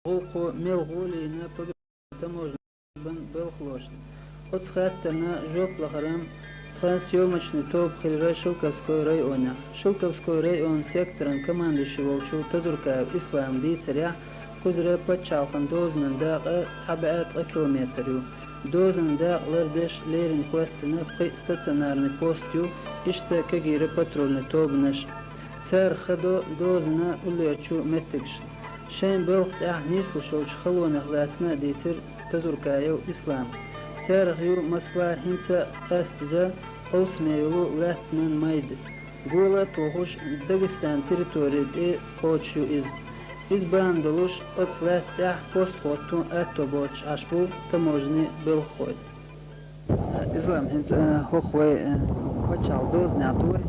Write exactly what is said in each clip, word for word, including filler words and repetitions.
гӀулакхо мел гӀоле йина пограничный таможенни службан белхалошта. Оцу хаттарна жоп лахаран тхан съёмочный тоба хилира Шелковской районехь. Шелковской районан секторан командующий волчу Тазуркаев Исламан дийцарехь, кхузара пачхьалкхан дозанан дакъа цхьа бӀе ткъа километр ю. Дозанан дакъа лардеш леррина хӀоьттина пхи стационарный пост ю, иштта кегийра патрульный тобанаш. Цара хадо дозанан уллерчу меттигашна. Шайн белха тӀехь нийслуш йолчу халонех лаьцна а дийцира Тазуркаев Ислама. Царах ю, масала, хӀинца а къаьстаза къовсаме йолу лаьттанан майда. Гола а тухуш, Дагестанан территори тӀе кхочуш ю иза. Иза бахьана долуш, оцу лаьтта тӀехь пост хӀоттон аьтто боцуш Ӏаш бу таможенни белхахой. Ислам, хӀинца, э, хӀокху вай, э, пачхьалкхан дозанехь ду вай.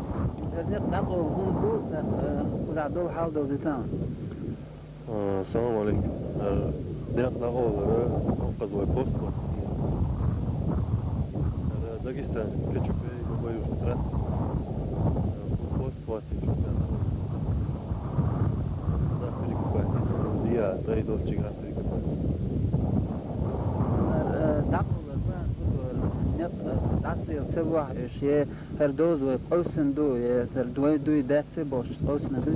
Церан некъ дӀакъовла хӀунда бу, тӀаккха, э, кхузахь долу хьал довзийтахьа. А, салам алейкум. А, некъ дӀакъовлара, хӀокхуза вай пост хӀоттийна. Ара Дагестан, Кечупе, Бабаюш, Трат. А, пост хӀоттийна, чу дӀакъовла. Нах перекупать. Диа, дай долчу ган перекупать. Ара, э, дӀакъовлар бан, хӀокху некъ, э, дӀасалела ца вахьа уьш, е хӀара доза вай къовсина ду, е хӀара вай дуй дац а бохуш, къовсина ду?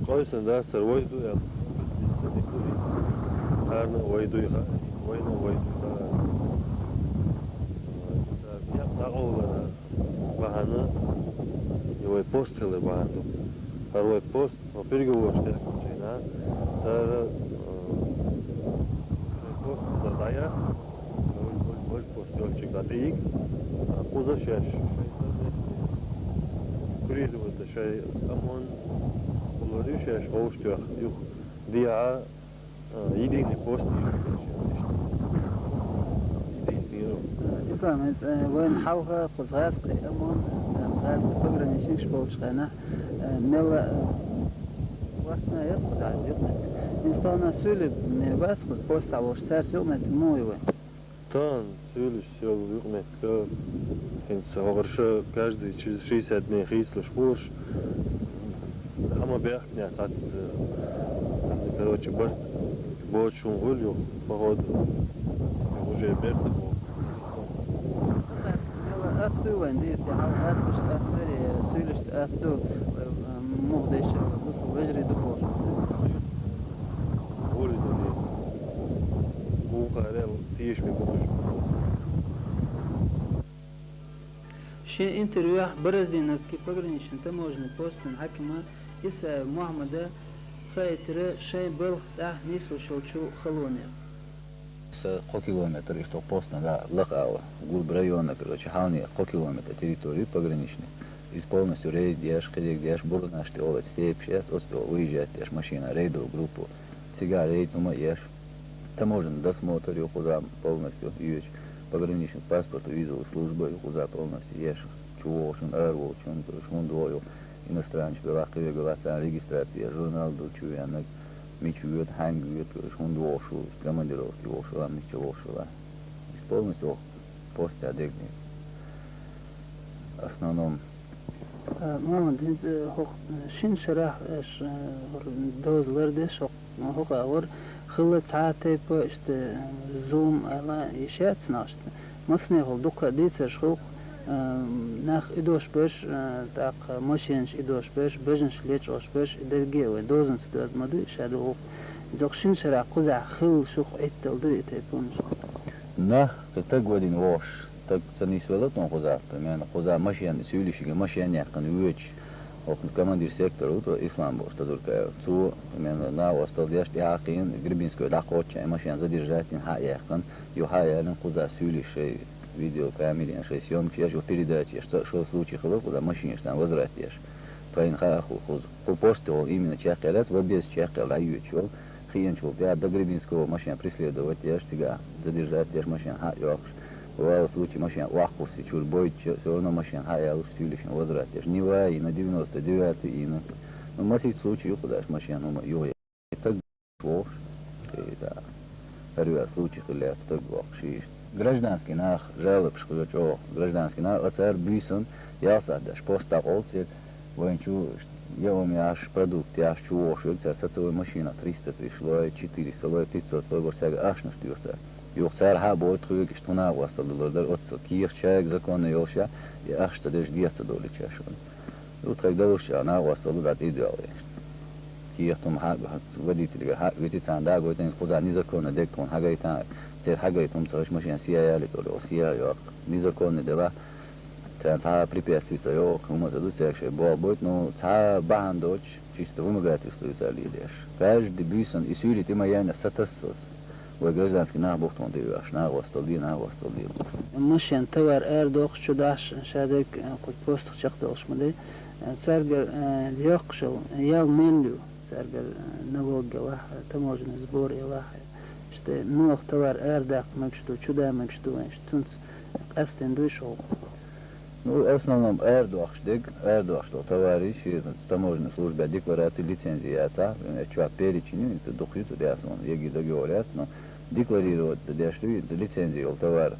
Къовсина дац, хӀара вай ду аьлла. Харна вай дуй хаьа, вайна вай дуй хаьа. Некъ дӀакъовлара бахьана, и вай пост хилар бахьана ду. ХӀара вай пост, хӀара переговораш дехкинчу хенахь, цара, э, вай пост дӀаяхьа, вай, вай, вай пост йолчуьнга дӀатӀеийга, а, кхуза шаьш, шайн курийла ван дан шайн ОМОН, хӀума ю шаьш ховшах тоьхна, юха дехьа, а, единый пост йийр ю шаьш. Единственный. Ислам, хӀинца, э, вайна хьалха кхуза гӀазкхи ОМОН, э, гӀазкхи пограничникаш болчу хенахь, э, мелла, э, вахтана яра кхузахь юкъаметтиг. ХӀинца тахана суьйлий ме бац кхуза постехь волуш, цаьрца юкъаметтиг муха ю вайн? Тахана суьйлиша йолу юкъаметтиг, хӀинца хӀокхуьнца каждый через шестьдесят дней хийцалуш бу уьш. Хьан ма бехкнехь цхьацца, короче, барт боцуш хӀума хуьлу юха, походу, уже бертахь боху. Мелла атта ду вайн дийца, хьал гӀазкхашца атта дара, суьйлишца атта ду, муха деш, бусул вежарий ду бохуш. Гули ду дийца. Муха арел, тешаме бу уьш. Шен интервьюхь Бороздиновский пограничный таможенный постан хьаькама Исаев Мухьаммада хаийтира шайн балха тӀехь нийслуш йолчу халонех. Са кхо километр иштта постна да лакха ала, гурба районна, короче, хьалне кхо километр территори пограничный. Иза полностью рейд еш, кхидерг деш, бурнаш тӀе олу степаш эц, оцу тӀе выезжать деш машина, рейдовую группу. Цигахь рейд хӀума а еш. Таможенный досмотр ю кхузахь полностью йоьдуш. Пограничник паспорт, визовая служба ю кхузахь полностью еш. Чу вогӀучун, ара волчун, короче, хӀунда вогӀу ю, иностранец велахь, кхин вегга велахь, царна регистрация, журнал ду, чу веаннаг, мича воьду, хьаьнга воьду, короче, хӀунда вогӀуш ву, командировке вогӀуш велахь, мича вогӀуш велахь. Иза полностью постехь дегнийла. Основном. А, Мухьаммад, хӀинца хӀокху шина шарахь аша, а, доза лардеш, хӀокху, хӀокху агӀор хилла цхьа а тайпа, иштта, зулам аьлла, йиш яц нах иштта. Массанехула дуккха а дийцарш хуьлу, а, нах идош берш, а, тӀаккха машенаш идош берш, бежанаш лечкъош берш, и дерриге а вай дозанца доьзна ма дуй, ша ду гӀуллакх. Иза хӀокху шина шарахь кхузахь хилла шух Ӏиттал дуй и тайпа хӀуманаш? Нах, кхин таг вадийна вогӀуш, таг ца нисвелла тхуна кхузахь, примерно, кхузахь машен, суьйлишига машен яьккхина воьдуш, хӀокху командир сектора ву тхо, Ислам бохуш, Тазуркаев. Цо, примерно, накъосталла деш, тӀаьхьа кхиъна, Гребинской дӀакхоччу, машен задержать йина, хьа а яьккхина, юха хьа а ялийна, кхузахь суьйлиша шайн видеокамерина, шайн съёмкаш еш, юха передача еш, цхьа а шо случай хилла кхузахь, машинаш царна возврат еш. Тхайна хаьа кху-, кхуза. Кху посте волу именно чекхъяьллац, ва беза чекхъяьлла дӀайоьдуш волу. Хиъначул тӀаьхьа до Гребинского машен преследовать еш, цигахь задержать еш, машен хьа а йоккхуш. Бывало случай, машен охьакхуссий, чуьра бойтуча, всё равно машен хьа а ялуш, суьйлишна возврат еш. Нива йина, девяносто девятый йина. Ну, масийтта случай ю кхузахь, машен хӀума юхаеш. Таг вогӀуш, и да. ХӀара веа случай хилла яц, таг воккхуш иштта. Гражданский нах жалобаш хила чӀогӀа. Гражданский нах, а цара буьйсанна ялсахь деш, пост дӀакъовлу церан, вайн чу Яом яхаш, продукт яхаш чу вогӀуш верг, цар сацавой машина триста тысяч лой, четыреста лой, пятьсот лой, вар цаьрга ахчанаш туьйху цар. Юха цар хьа а бой тхоьга, иштта хӀуна а гӀостал дилар дара, оццо кехат чайга законно йолуш яхь, и ахча ца деш дехьа ца долуьйтуш яхь шуна. Ю тхайга далуш чӀагӀна а гӀостал ду, дӀа тӀе а доьгӀу вешан. Кехат хӀума хьа а, водителигара хьа а вити, царна дӀа а гойту, хӀинца кхузахь незаконно дерг тхуна хьагайта, церан хьагайта хӀума ца хилча машина сиа ялийта олу, сиа а йоккху. Незаконно делахь, царна цхьа а препятствий ца йоккху, хӀума ца ду, цаьрга шайн болх бойту, ну, цхьа а бахьана доцуш, чисто вымогательство ю цара лелош. Каждый буьйсан и суьйлий тӀе ма яйна сатассалц. Вай гражданский нах бу-кх тхуна тӀе оьхуш, нах гӀостал де, нах гӀостал де. Машен товар арадоккхуш чу дахьаш, ша дерг, э, кху постах чекхдолуш ма дай. Э, цаьргара, э, йоккхуш йолу ял мел ю, цаьргара, э, налог ялахь, таможенный сбор ялахь. Иштта нохах товар арадаккха мегаш ду, чу да мегаш ду, иштта цуьнца къаьстина дуй шу? Ну, в основном арадоккхуш дерг, арадоккхуш долу товарий, шен таможенный службе деклараций, лицензи яцахь, например, чохь перечень ю, хӀинца дукха ю цу тӀехь суна, ЕГИ договор яц, но декларировать ца деш ду, хӀинца лицензи йолу товар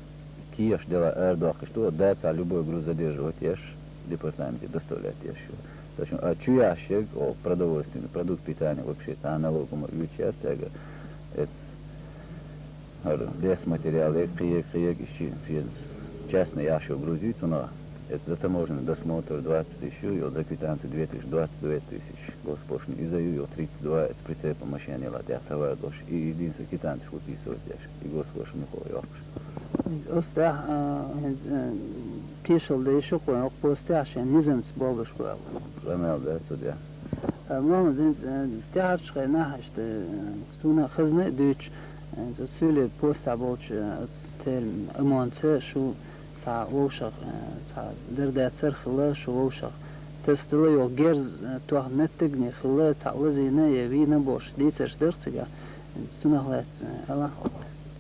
кехаш делахь арадоккхуш ду, дацахь любой груз задерживать еш, департаменте доставлять еш ю. Ца чу, а чу яхьаш ерг, о, продовольственный, продукт питания вообще, цхьа а налог хӀума оьцуш яц цаьрга, эц. ХӀара лесоматериал, кхин ерг, кхин ерг, иштта шен частный яхьаш йолу груз ю цунах, эца за таможенный досмотр двадцать тысяч ю, йолу за квитанцию две тысячи двадцать две тысячи, госпошлина иза ю, йолу тридцать два, эца прицепа машина елахь тӀехь товар долуш, и единственный квитанцию выписывать еш, и госпошлина юха йоккхуш. ХӀинца оцу тӀехь, а, хӀинца, а, тешалла дайша кху, хӀокху постехь шайн низамца болуш бу аьлла. Къамел бац цу тӀехь. А, Мухьаммад, хӀинца, а, тӀаьхьарчу хенахь иштта, а, суна хазна а дуьйцуш, а, цу суьйле постехь болчу, а, церан ОМОНца шу цхьа вовшах, а, цхьа дердацар хилла, шу вовшах тасадала йолу герз, а, тоха меттигне хилла, цхьа лазийна я вийна бохуш дийцарш дара цигахь, цунах лаьцна, а, ала?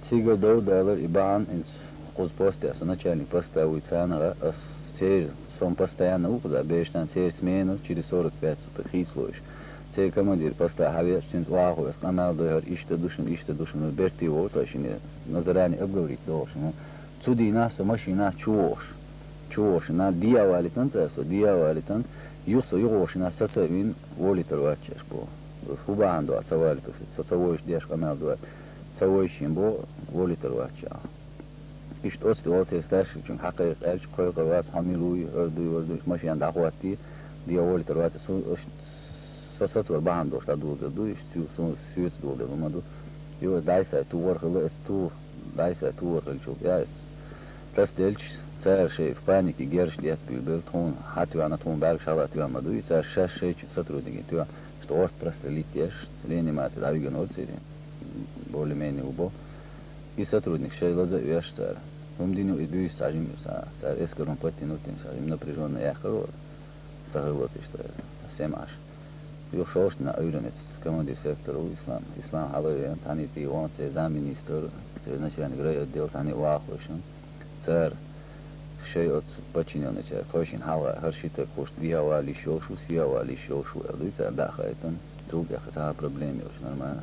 Цига дов далар и бахьана, хӀинца кхуза постехь со начальник поста вуй царнагӀа, ас церан Со постоянно ву кхуза, бешан церан смена через сорок пять суток хийцалуш. Церан командир поста хьавеача, цуьнца охьахо ас къамел дойхьара, иштта ду шуна, иштта ду шуна, бертий вовта шуна, на заранее обговорить дохуш шуна. Цу дийнахь со машина чу вогӀуш. Чу вогӀуш шуна, диа валитан цара со, диа валитан, юха со юхавогӀуш шуна, саца а вина, волийтар вац шаьш боху. ХӀун бахьана ду, ца валитар, со ца войш деш къамел ду, ца войш шен боху, волийтар вац шаьш. Иштта оцу тӀе волу церан старшийчуьнга хьакхайкха аьлча, кхойкхур вац, хьо мила вуй, хӀара дуй, вара дуй, машена дӀахӀоттий, ден волийтар вац, со, со сацор бахьана долуш дӀадоладелла ду, иштта цу-, со, соьца доладелла хӀума ду. Йо, дӀай-схьай тухур хилла, ас туху, дӀай-схьай тухур хилчул тӀаьхьа ас тасаделча, цара шайн в панике герзаш детта буьйлабелла, тхуна хьатоьхна, тхуна бӀаьргаш хьала тоьхна ма дуй, цара шаьш шайчу сотрудникийн тоьхна, иштта гӀорта прострелить еш, реанимаци дӀавигна волу церан, более-менее убо. И сотрудник шайн лаза а веш цара. ХӀума дина ю, и буьйса цхьа жима ю, цхьа, цара эскадрон подтянуть дина, цхьа жима напряжённо яьккхира вара. Сан хилла иштта, цхьа сема Ӏаш. Юха шовшта дина Ӏуьйранна эца командир сектора ву Ислам. Ислам хьала а веана, цхьаьна тӀе вон церан замминистр, церан начальник райотдела, цхьаьна а вахахойшна. Цара шайн оцу подчинённыйчара тхойшинна хьалха хӀара ши таг хӀуш дехьа вала йиш йолуш ву, сехьа вала йиш йолуш ву аьлла дуй царна дӀа а хаийтина. Цул тӀаьхьа цхьа а проблема йолуш, нормально.